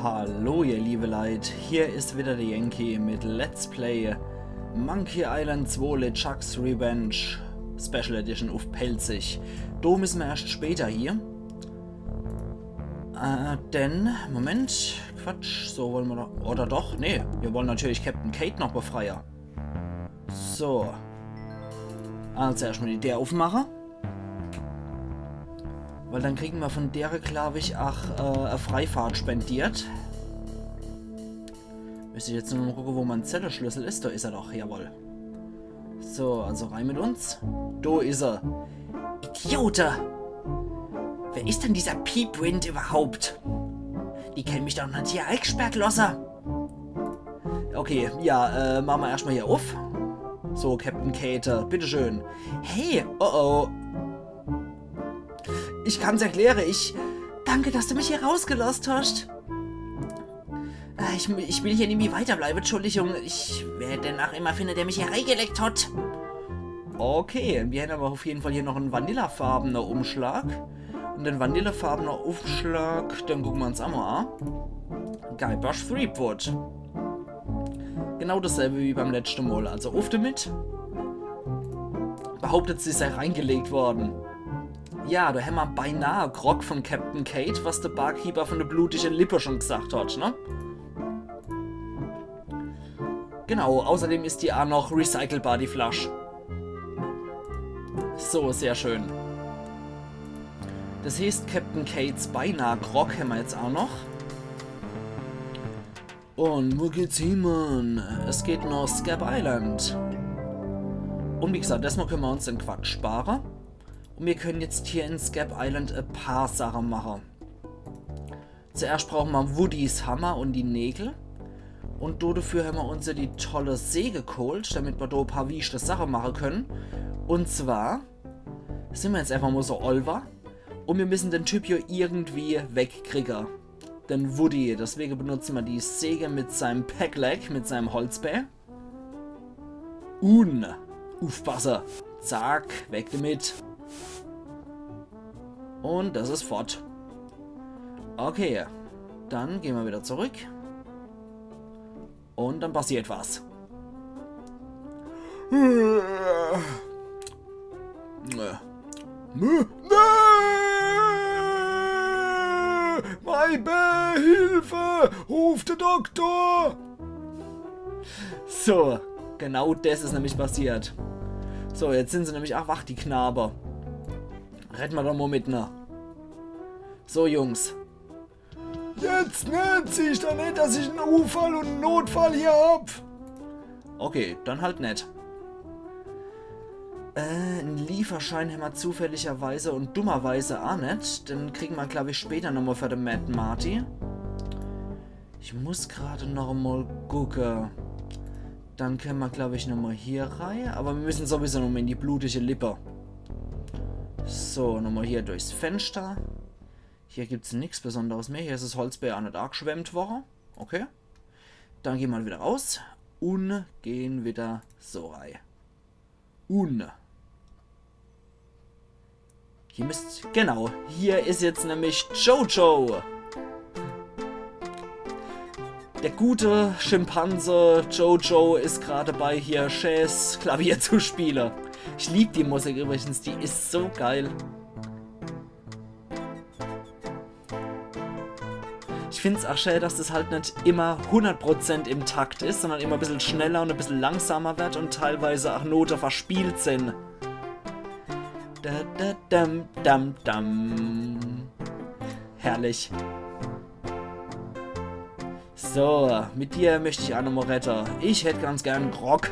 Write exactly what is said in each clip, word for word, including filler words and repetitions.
Hallo ihr liebe Leit, hier is wieder der Yankee mit Let's Play Monkey Island zwei LeChuck's Revenge Special Edition uff Pälzisch. Do misse mer erscht später hie. Äh, denn, Moment, Quatsch, so wolle mer doch, oder doch? Nee, mir wolle natürlich Captain Kate noch befreie. So. Also erscht mol die Deer uffmache. Weil dann kriege mer von dere, glaab ich, ach, äh, e Freifahrt spendiert. Müsst ich jetzt nur mol gucke, wo mein Zelleschlüssel is. Do is er doch, jawoll. So, also rein mit uns. Do is er. Idiote! Wer is denn dieser Piepwind überhaupt? Die kenne mich doch net hier eigsperrt losse. Okay, ja, äh, mache mer erscht mol hier uff. So, Captain Kate, bitteschön. Hey, oh oh. Ich kann's erkläre, ich... Danke, dass du mich hier rausgelost hast. Äh, ich, ich will hier nimmi weiterbleibe, Entschuldigung. Ich werd den Narr immer finde, der mich hier reigelegt hat. Okay, mir hän awwer uff jeden Fall hier noch en vanillafarbene Umschlag. Un den vanillefarbene Umschlag, den gucke mer uns ach mol a. Guybrush Threepwood. Genau dasselbe wie beim letschte Mol. Also uff demit. Behauptet, sie sei reingelegt worden. Ja, do hämmer beinahe Grog von Captain Kate, was de Barkeeper von de blutige Lippe schon gesagt hat, ne? Genau, außerdem is die ach noch recycelbar, die Flasch. So, sehr schön. Das heeßt, Captain Kates beinahe Grog hämmer jetzt ach noch. Un wo geht's hie, Mann? Es geht noch Scab Island. Un wie gesagt, erschtmol kenne mer uns den Quatsch spare. Un mir kenne jetzt hier in Scab Island e paar Sache mache. Zuerscht brauche mer Woodys Hammer un die Nägel. Un do dafür hämmer uns jo die tolle Säge geholt, damit mer do e paar wichtige Sache mache kenne. Un zwar sin mer jetzt einfach mol so olwer. Un mir müssen den Typ jo irgendwie wegkriege. Den Woody. Deswege benutze mer die Säge mit seinem Pegleg, mit seinem Holzbää. Un uffpasse. Zack, weg damit. Un das is fort. Okay, dann gehn mer wieder zurück. Un dann passiert was. Mei Bää, Hilfe! Ruf de Doktor! So, genau das is nämlich passiert. So, jetzt sin se nämlich ach wach, die Knabe. Redde mer doch mol mit, ne? So, Jungs. Jetzt net, siehscht du net, dass ich en Uffall un en Notfall hier hab? Okay, dann halt net. Äh, en Lieferschein hämmer zufälligerweise un dummerweise ach net. Den kriege mer, glaab ich, später nochmol für de Mad Marty. Ich muss grad nochmol gucke. Dann kenne mer, glaab ich, nochmol hier rei. Awwer mir müssen sowieso nochmol in die blutige Lippe. So, nochmol hier durchs Fenster. Hier gibt's nix Besonderes mehr. Hier is das Holzbää ach net aageschwemmt worre. Okay. Dann gehn mer wieder raus un gehn wieder so rei. Un hier müsst, genau, hier is jetzt nämlich Jojo. Der gute Schimpanse Jojo is grad dabei, hier schäß Klavier zu spiele. Ich lieb die Musik übrigens, die is so geil. Ich find's ach schä, dass das halt net immer hundert Prozent im Takt is, sondern immer e bissel schneller un e bissel langsamer werd un teilweise ach Note verspielt sin. Da, da, dam, dam, dam. Herrlich. So, mit dir möcht ich ach nochmol redde. Ich hätt ganz gern Grog.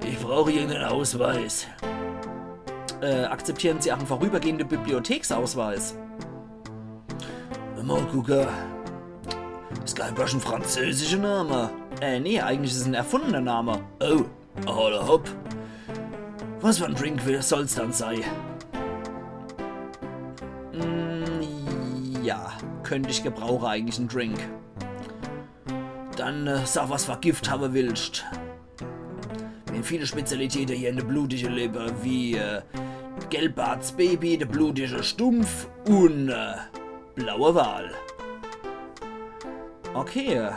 Ich brauch hier en Ausweis. Äh, akzeptieren Sie auch einen vorübergehenden Bibliotheksausweis? Mol gucke. Is gar kein französischer Name. Äh, nee, eigentlich is es en erfundener Name. Oh, holla hopp. Was für en Drink will, soll's dann sei? Mm, ja, könnt ich gebrauche eigentlich en Drink. Dann, äh, sag, was für Gift hawwe willst. Mir hän viele Spezialitäte hier in de blutige Lippe, wie, äh, Gelbbarts Baby, de blutige Stumpf un, äh, blaue Wal. Okay.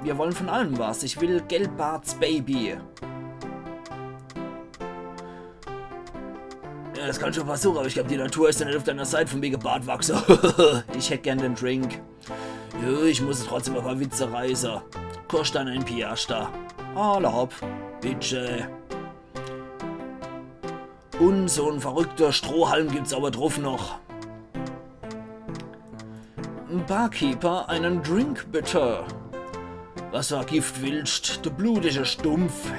Wir wollen von allem was. Ich will Gelbarts Baby. Ja, das kann schon versuchen, aber ich glaub, die Natur ist ja nicht auf deiner Seite von wegen Bartwachse. Ich hätt gern den Drink. Ja, ich muss trotzdem ein paar Witze reißen. Kostet dann ein Piastra. Alla hopp. Bitte. Und so ein verrückter Strohhalm gibt's aber drauf noch. Barkeeper, einen Drink bitte. Was für Gift willst? Der blutige Stumpf.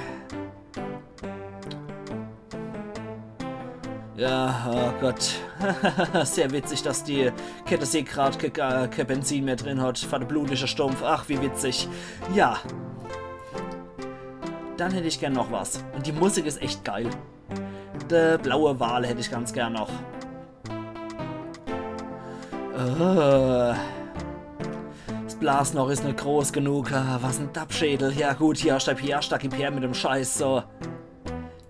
Ja, oh Gott. Sehr witzig, dass die Kette See grad ke ke Benzin mehr drin hat. Für der blutige Stumpf. Ach, wie witzig. Ja. Dann hätt ich gern noch was. Und die Musik ist echt geil. Der blaue Wal hätt ich ganz gern noch. Äh. Das Blasloch ist nicht groß genug. Ah, was ein Dappschädel. Ja gut, hier, statt hier, statt gib her mit dem Scheiß, so.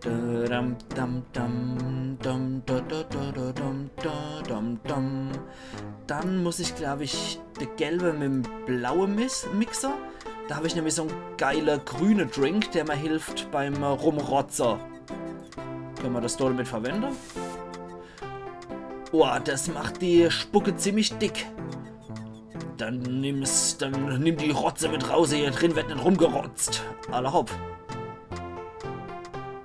Dum, dum, dum, dum, dum, dum, dum, dum, dum, dum, dum. Dann muss ich, glaub ich, der gelbe mit dem blauen Mis Mixer. Da hab ich nämlich so einen geile grüne Drink, der mir hilft beim, äh, Rumrotze. Können wir das da mit verwenden? Boah, das macht die Spucke ziemlich dick. Dann nimm's, dann nimm die Rotze mit raus, hier drin wird nicht rumgerotzt. Alla hopp.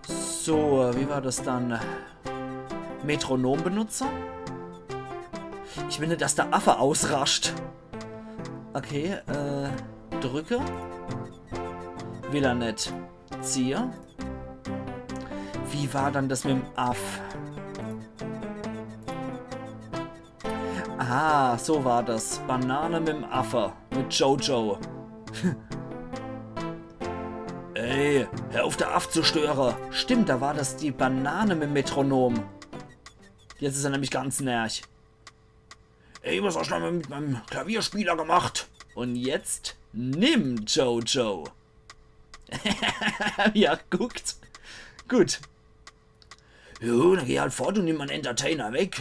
So, wie war das dann? Metronom benutze? Ich will nicht, dass der Affe ausrascht. Okay, äh, drücke. Will er nicht. Ziehe. Wie war dann das mit dem Aff? Ah, so war das. Banane mit dem Affe. Mit Jojo. Ey, hör auf, der Aff zu stören. Stimmt, da war das die Banane mit dem Metronom. Jetzt ist er nämlich ganz nervig. Ey, was hast du denn mit meinem Klavierspieler gemacht? Und jetzt nimm, Jojo. Ja, guckt. Gut. Jo, dann geh halt fort und nimm meinen Entertainer weg.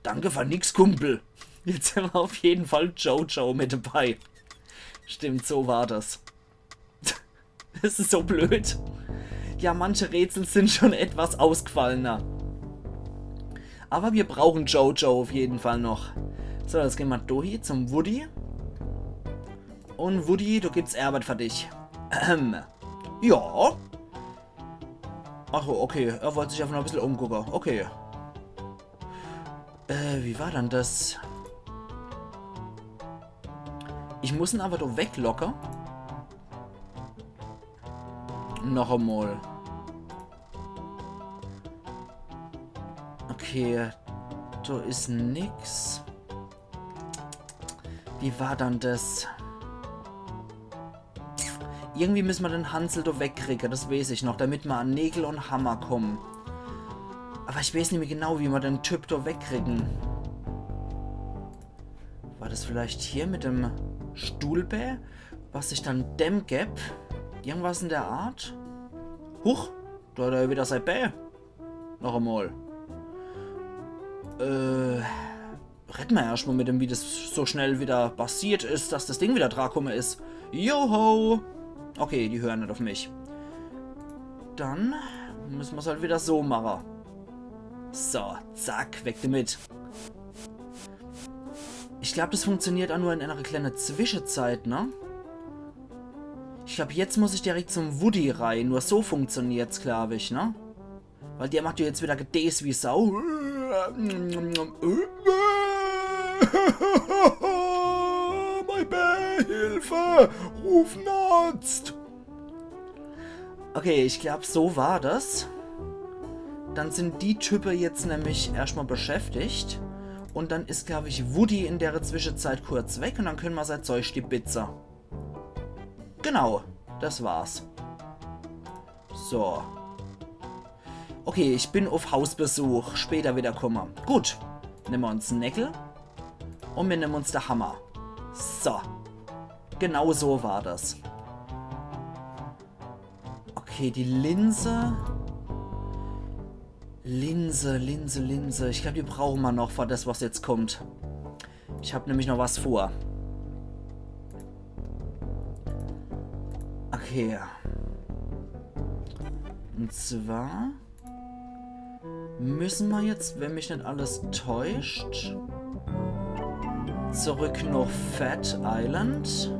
Danke für nix, Kumpel. Jetzt haben wir auf jeden Fall Jojo mit dabei. Stimmt, so war das. Das ist so blöd. Ja, manche Rätsel sind schon etwas ausgefallener. Aber wir brauchen Jojo auf jeden Fall noch. So, jetzt gehen wir durch zum Woody. Und Woody, da gibt's Arbeit für dich. Ahem. Ja. Ach so, okay. Er wollte sich einfach noch ein bisschen umgucken. Okay. Äh, wie war dann das? Ich muss ihn aber doch weglocke. Noch einmal. Okay, da ist nix. Wie war dann das? Irgendwie müssen wir den Hansel da wegkriegen, das weiß ich noch, damit wir an Nägel und Hammer kommen. Aber ich weiß nicht mehr genau, wie wir den Typ da wegkriegen. War das vielleicht hier mit dem Stuhlbär? Was ich dann dem geb? Irgendwas in der Art? Huch, da hat er wieder sein Bär. Noch einmal. Äh, reden wir erst mal mit dem, wie das so schnell wieder passiert ist, dass das Ding wieder dran gekommen ist. Joho! Okay, die hören nicht auf mich. Dann müssen wir's halt wieder so machen. So, zack, weg damit. Ich glaub, das funktioniert auch nur in einer kleinen Zwischenzeit, ne? Ich glaub, jetzt muss ich direkt zum Woody rein. Nur so funktioniert's, glaub ich, ne? Weil der macht ja jetzt wieder Gedäs wie Sau. Mein Bär, Hilfe! Ruf einen Arzt! Okay, ich glaub, so war das. Dann sind die Typen jetzt nämlich erstmal beschäftigt. Und dann ist, glaub ich, Woody in der Zwischenzeit kurz weg und dann können wir sein Zeug stibitzen. Genau, das war's. So. Okay, ich bin auf Hausbesuch. Später wieder komme. Gut. Nehmen wir uns einen Neckel. Und wir nehmen uns den Hammer. So. Genau so war das. Okay, die Linse. Linse, Linse, Linse. Ich glaub, die brauchen wir noch für das, was jetzt kommt. Ich hab nämlich noch was vor. Okay. Und zwar müssen wir jetzt, wenn mich nicht alles täuscht, zurück nach Fat Island.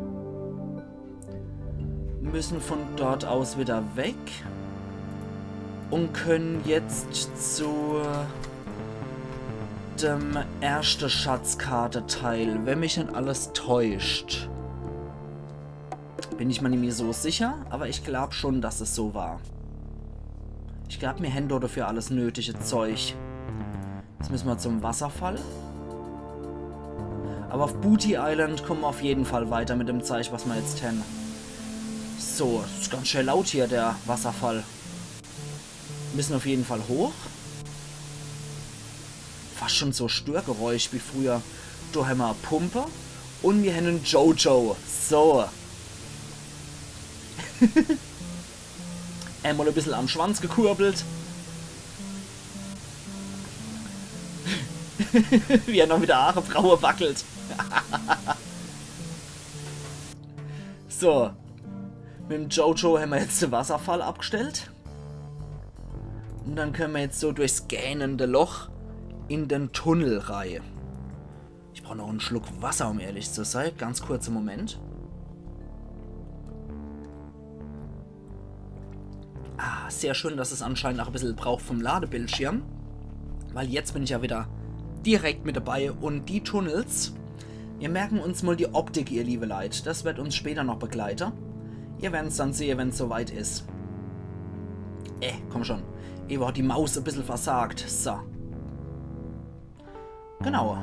Müssen von dort aus wieder weg und können jetzt zu dem erste Schatzkarte-Teil, wenn mich nicht alles täuscht. Bin ich mir nicht mehr so sicher, aber ich glaub schon, dass es so war. Ich glaub, mir hän dafür alles nötige Zeug. Jetzt müssen wir zum Wasserfall. Aber auf Booty Island kommen wir auf jeden Fall weiter mit dem Zeug, was wir jetzt hän. So, das ist ganz schön laut hier, der Wasserfall. Müssen auf jeden Fall hoch. Fast schon so Störgeräusch wie früher. Da hän wir Pumpe und wir hän en Jojo. So. Einmal ein bisschen am Schwanz gekurbelt. Wie er noch mit der Aachebraue wackelt. So. Mit dem Jojo hän wir jetzt den Wasserfall abgestellt. Und dann können wir jetzt so durchs gähnende Loch in den Tunnel rein. Ich brauch noch einen Schluck Wasser, um ehrlich zu sein. Ganz kurzer Moment. Ah, sehr schön, dass es anscheinend auch ein bisschen braucht vom Ladebildschirm. Weil jetzt bin ich ja wieder direkt mit dabei. Und die Tunnels, wir merken uns mal die Optik, ihr liebe Leit. Das wird uns später noch begleiten. Ihr werden's dann sehen, wenn's soweit ist. Äh, komm schon. Ewe hat die Maus ein bisschen versagt. So. Genau.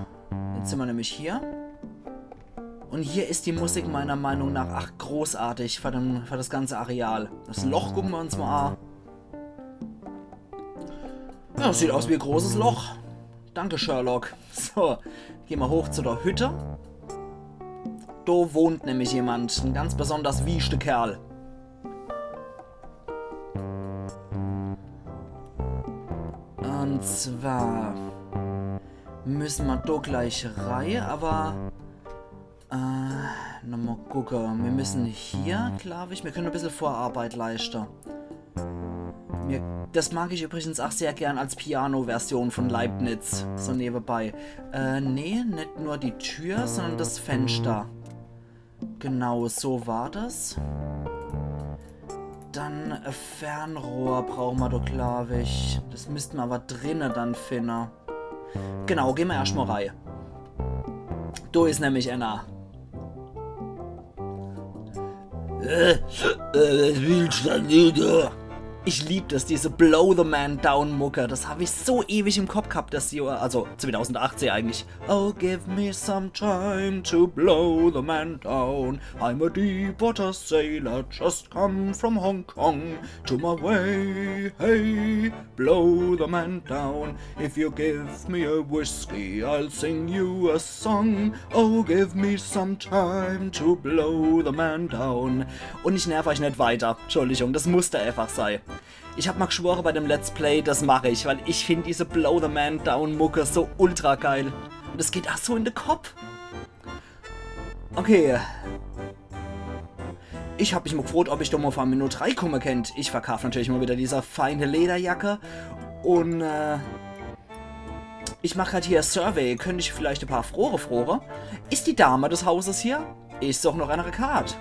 Jetzt sind wir nämlich hier. Und hier ist die Musik meiner Meinung nach, ach, großartig für, den, für das ganze Areal. Das Loch gucken wir uns mal an. Ja, das sieht aus wie ein großes Loch. Danke, Sherlock. So, gehen wir hoch zu der Hütte. Da wohnt nämlich jemand, ein ganz besonders wieschte Kerl. Und zwar müssen wir da gleich rein, aber äh, nochmal gucken. Wir müssen hier, glaube ich, wir können ein bisschen Vorarbeit leisten. Mir, das mag ich übrigens auch sehr gern als Piano-Version von Leibniz, so nebenbei. Äh, nee, nicht nur die Tür, sondern das Fenster. Genau, so war das. Dann äh, Fernrohr brauchen wir doch, glaube ich. Das müssten wir aber drinnen dann finden. Genau, gehen wir erstmal rein. Da ist nämlich einer. Äh, äh, was willst du denn wieder? Ich lieb das, diese Blow the Man Down Mucke. Das habe ich so ewig im Kopf gehabt, das Jahr. Also zweitausendachtzehn eigentlich. Oh, give me some time to blow the man down. I'm a deep water sailor, just come from Hong Kong to my way. Hey, blow the man down. If you give me a whiskey, I'll sing you a song. Oh, give me some time to blow the man down. Und ich nerv euch nicht weiter. Entschuldigung, das musste einfach sein. Ich hab mal geschworen bei dem Let's Play, das mache ich, weil ich find diese Blow the Man Down Mucke so ultra geil. Und es geht auch so in den Kopf. Okay. Ich hab mich mal gefragt, ob ich da mal für eine Minute reinkommen könnt. Ich verkauf natürlich mal wieder diese feine Lederjacke. Und äh, ich mach grad hier Survey. Könnte ich vielleicht ein paar Froge froge? Ist die Dame des Hauses hier? Ich such noch eine Karte.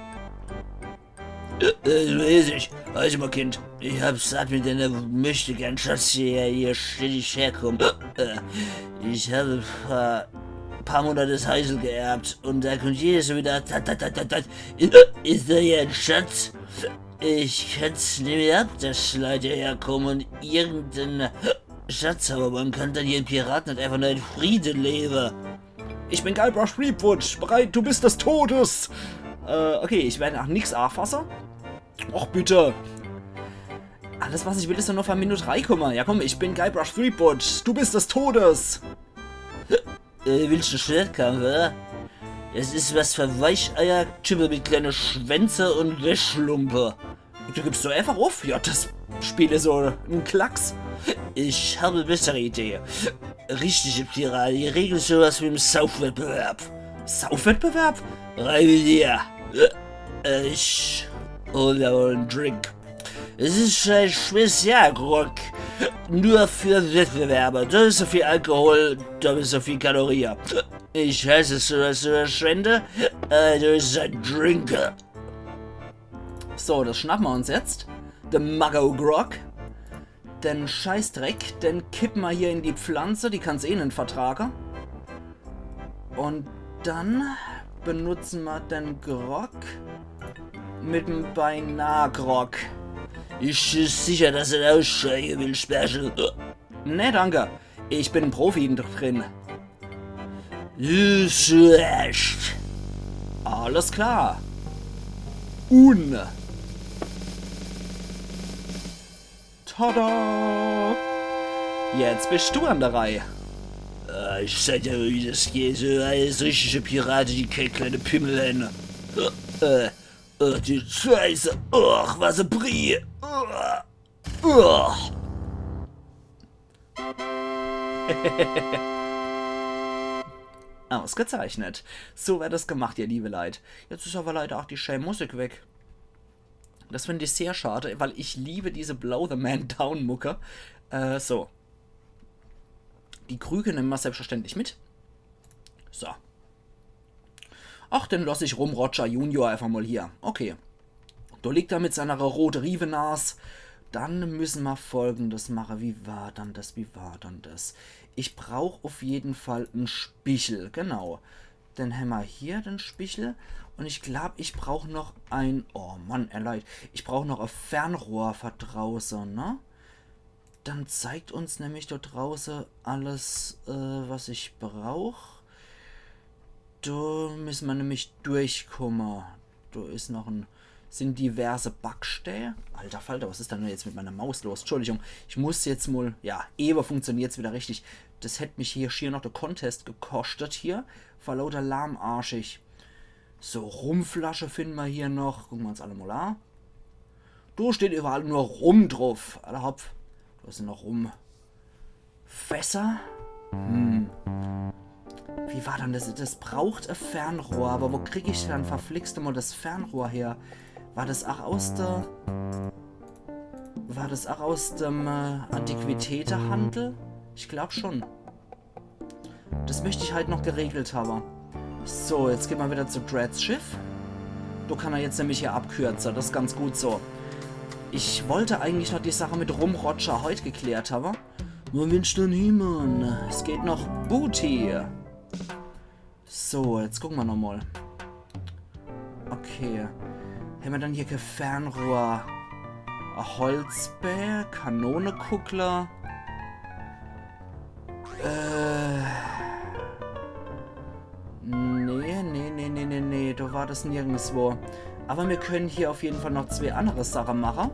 Äh, äh, weiß ich. Warte mal, Kind. Ich hab satt mit deiner Möchtegern-Schatz hier, hier ständig herkommen. Äh, ich habe ein paar, paar Monate das Heisel geerbt und da kommt jedes Mal wieder, tat, tat, tat, tat, tat. Ist da hier ein Schatz? Ich kann's nicht mehr ab, dass Leute herkommen und irgendeinen Schatz haben. Man kann dann hier in Piraten nicht einfach nur in Frieden leben. Ich bin Guybrush Threepwood, bereit, du bist des Todes. Äh, okay, ich werde auch nix anfassen. Och, bitte. Alles, was ich will, ist nur für eine Minute reinkommen. Ja, komm, ich bin Guybrush Threepwood, du bist des Todes. Äh, willst du einen Schwertkampf, oder? Es ist was für Weicheier, Typen mit kleinen Schwänzen und Waschlumpen. Du gibst so einfach auf? Ja, das Spiel ist so ein Klacks. Ich habe eine bessere Idee. Richtige Piraten, die regeln sowas wie einen Saufwettbewerb. Saufwettbewerb? Rein mit dir. Äh, ich Hol dir mol en Drink. Es is en Spezialgrog. Nur für Wettbewerber. Doppelt so viel Alkohol, doppelt so viel Kalorie. Ich hasse sowas zu verschwende. Äh, das is en Drink. So, das schnappe mer uns jetzt. De Maggo Grog. Den Scheißdreck, den kippe mer hier in die Pflanze, die kann's eh net vertrage. Un dann benutze mer den Grog mit em Beinah-Grog. Is sicher, dass du aussteige willsch, Special? Nee, danke. Ich bin en Profi drin. Is recht. Alles klar. Un tada! Jetzt bisch du an de Reih. Äh, ich sag dir, wie das geht. So, als richtige Pirate, die kee kleine Pimmel hen. Äh, äh, die Scheiße. Och, was e Brie. Uah. Uah. Ausgezeichnet. So werd das gemacht, ihr liebe Leit. Jetzt is awwer leider ach die schää Musik weg. Das find ich sehr schade, weil ich liebe diese Blow the Man Down Mucke. Äh, so. Die Krüge nemme mer selbstverständlich mit. So. Ach, dann loss ich Rum Roger Junior einfach mol hier. Okay. Do liegt er mit seiner rote Riewenas. Dann müsse mer Folgendes mache. Wie war dann das? Wie war dann das? Ich brauch uff jeden Fall en Spichel. Genau. Dann hämmer hier den Spichel. Un ich glaub, ich brauch noch e... Oh Mann, ehr Leit. Ich brauch noch e Fernrohr für drauße, ne? Dann zeigt uns nämlich do drauße alles, äh, was ich brauch. Do müsse mer nämlich durchkumme. Do is noch en... Sin diverse Backstää. Alter Falter, was is dann jetzt mit meiner Maus los? Entschuldigung, ich muss jetzt mol... Ja, ewe funktioniert's wieder richtig. Das hätt mich hier schier noch de Contest gekoschtet hier. Vor lauter lahmarschig. So, Rumflasche finne mer hier noch. Gucke mer uns alle mol a. Do steht überall nur Rum druff. Alla hopp. Do is noch Rum. Fässer? Hm. Wie war dann das? Das braucht e Fernrohr, awwer wo krieg ich dann verflixt mol das Fernrohr her? War das ach aus der... War das ach aus dem, äh, Antiquitätehandel? Ich glaub schon. Das möcht ich halt noch geregelt hawwe. So, jetzt gehn mer wieder zu Dreads Schiff. Do kann er jetzt nämlich hier abkürze. Das is ganz gut so. Ich wollt eigentlich noch die Sache mit Rum Roger heut geklärt hawwe. Nur Mensch, dann He-Man. Es geht noch Booty. So, jetzt gucke mer nochmol. Okay. Hämmer dann hier kee Fernrohr? E Holzbää, Kanonekuggler. Äh. Nee, nee, nee, nee, nee, nee. Do war das nirgendswo. Awwer mir können hier uff jeden Fall noch zwee annere Sache mache.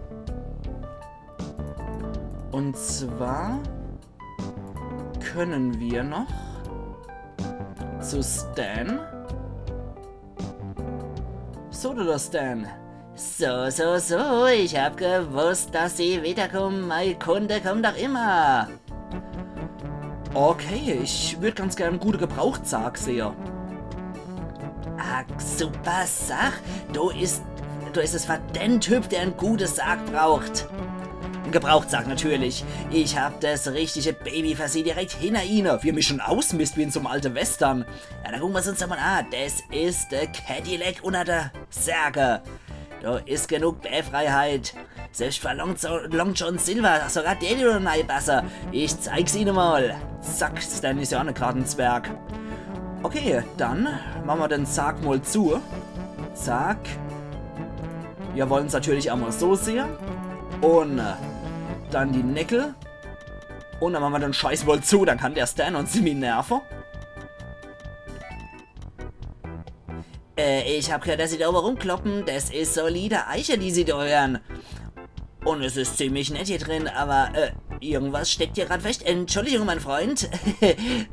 Un zwar können wir noch zu Stan. So, du Stan. So, so, so, ich hab gewusst, dass sie wiederkommen. Mei Kunde kommt doch immer. Okay, ich würd ganz gern gute Gebrauchtsaag sehe. Ah, super Sach. Du is, du is es für den Typ, der en gute Saag braucht. En Gebrauchtsaag natürlich. Ich hab das richtige Baby für sie direkt hinner ihne. Wir mischen aus, Mist, wie in so'm alte Western. Ja, dann gucke mer's uns doch mol a. Das is de Cadillac unner de Särge. Do is genug Bäfreiheit. Selbst für Long, Long John Silver, sogar der dut do nei besser. Ich zeig's ihne mol. Zack, Stan is ja ach net grad en Zwerg. Okay, dann mache mer den Sack mol zu. Zack. Mir wollen's natürlich ach mol so sehe. Un, äh, dann die Neckel. Un dann mache mer den Scheiß mol zu, dann kann der Stan uns nimmi nerve. Äh, ich hab gehört, dass sie do owwe rumkloppe. Das is solide Eich, die sie do höre. Un es is ziemlich nett hier drin, awwer, äh, irgendwas steckt hier grad fescht. Entschuldigung, mein Freund.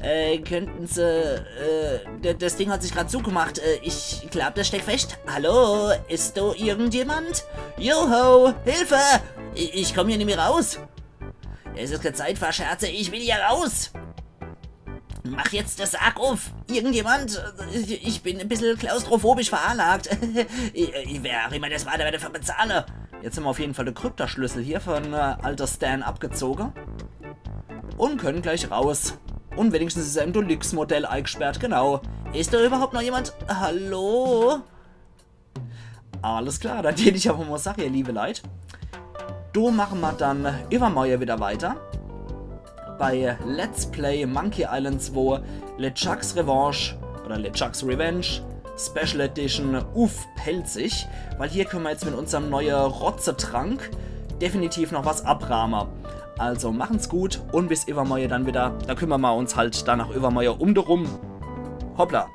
Äh, könnten Sie, äh, d-, das Ding hat sich grad zugemacht. Äh, ich glaub, das steckt fescht. Hallo, is do irgendjemand? Joho, Hilfe! Ich, ich komm hier nimmi raus. Es is kee Zeit für Scherze, ich will hier raus. Mach jetzt de Sack uff! Irgendjemand? Ich, ich bin e bissel klaustrophobisch veranlagt. Ich, ich, wer auch immer das war, der wird dafür bezahlen. Jetzt haben wir auf jeden Fall den Kryptoschlüssel hier von äh, alter Stan abgezogen. Und können gleich raus. Und wenigstens ist er im Deluxe-Modell eingesperrt, genau. Ist da überhaupt noch jemand? Hallo? Alles klar, dann tät ich aber mal sagen, ihr liebe Leit, do machen wir dann übermorgen wieder weiter bei Let's Play Monkey Island zwei LeChuck's Revenge oder LeChuck's Revenge Special Edition uff Pälzisch, weil hier können wir jetzt mit unserem neuen Rotzetrank definitiv noch was abrahme. Also machen's gut und bis übermorgen dann wieder. Da kümmern wir uns halt danach übermorgen um de Rum. Hoppla.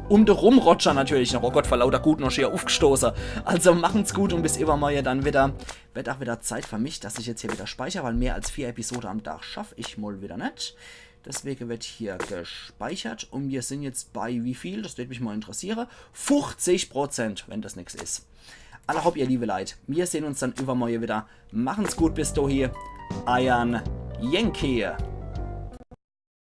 Um de Rum Roger natürlich noch. Oh Gott, vor lauter Guten noch hier uffgestoße. Also machen's gut und bis übermorgen dann wieder. Wird auch wieder Zeit für mich, dass ich jetzt hier wieder speicher, weil mehr als vier Episode am Tag schaff ich mal wieder net. Deswegen wird hier gespeichert und wir sind jetzt bei wie viel? Das würde mich mal interessieren. Fünfzig Prozent, wenn das nix ist. Alla hopp, ihr liebe Leit. Wir sehen uns dann übermorgen wieder. Machen's gut bis dohi. Eiern Yankee.